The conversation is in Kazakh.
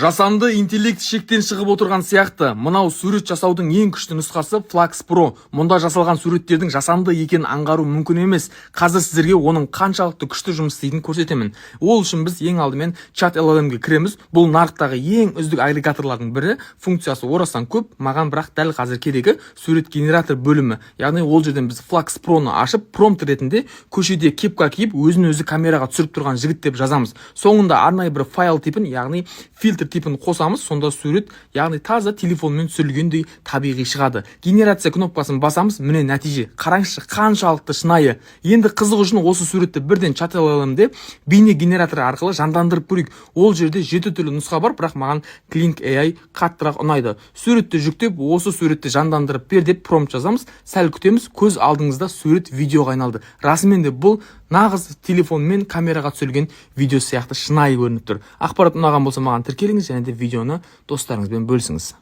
Жасанды интеллект шектен шығып отырған сияқты. Мынау сурет жасаудың ең күшті нұсқасы Flux Pro. Мұнда жасалған суреттердің жасанды екенін аңғару мүмкін емес. Қазір сіздерге оның қаншалықты күшті жұмыс істейтінін көрсетемін. Ол үшін біз ең алдымен Chat LLM-ге кіреміз. Бұл нарықтағы ең үздік агрегаторлардың бірі. Функциясы орасан көп. Маған бірақ дәл қазір керегі сурет генератор бөлімі. Яғни ол жерден біз Flux Pro-ны ашып, промпт ретінде «көшеде кепка киіп, өзін өзі камераға түсіріп тұрған жігіт» деп жазамыз. Соңында арнайы бір файл типін, яғни фильтр типін қосамыз. Сонда сурет, яғни таза телефонмен түсірілгендей табиғи шығады. Генерация кнопкасын басамыз. Міне, нәтиже. Қараңызшы, қаншалықты шынайы. Енді қызық үшін осы суретті бірден Chat LLM-де бейне генераторы арқылы жандандырып көрейік. Ол жерде жеті түрлі нұсқа бар, бірақ маған Kling AI қаттырақ ұнайды. Суретті жүктеп, «осы суретті жандандырып бер» деп промпт жазамыз. Сәл күтеміз. Көз алдыңызда сурет видеоға айналды. Расымен де, бұл нағыз телефонмен камераға түсірілген видео сияқты шынайы көрініп тұр. Ақпарат ұнаған болса, маған тіркеліңіз және де видеоны достарыңызбен бөлісіңіз.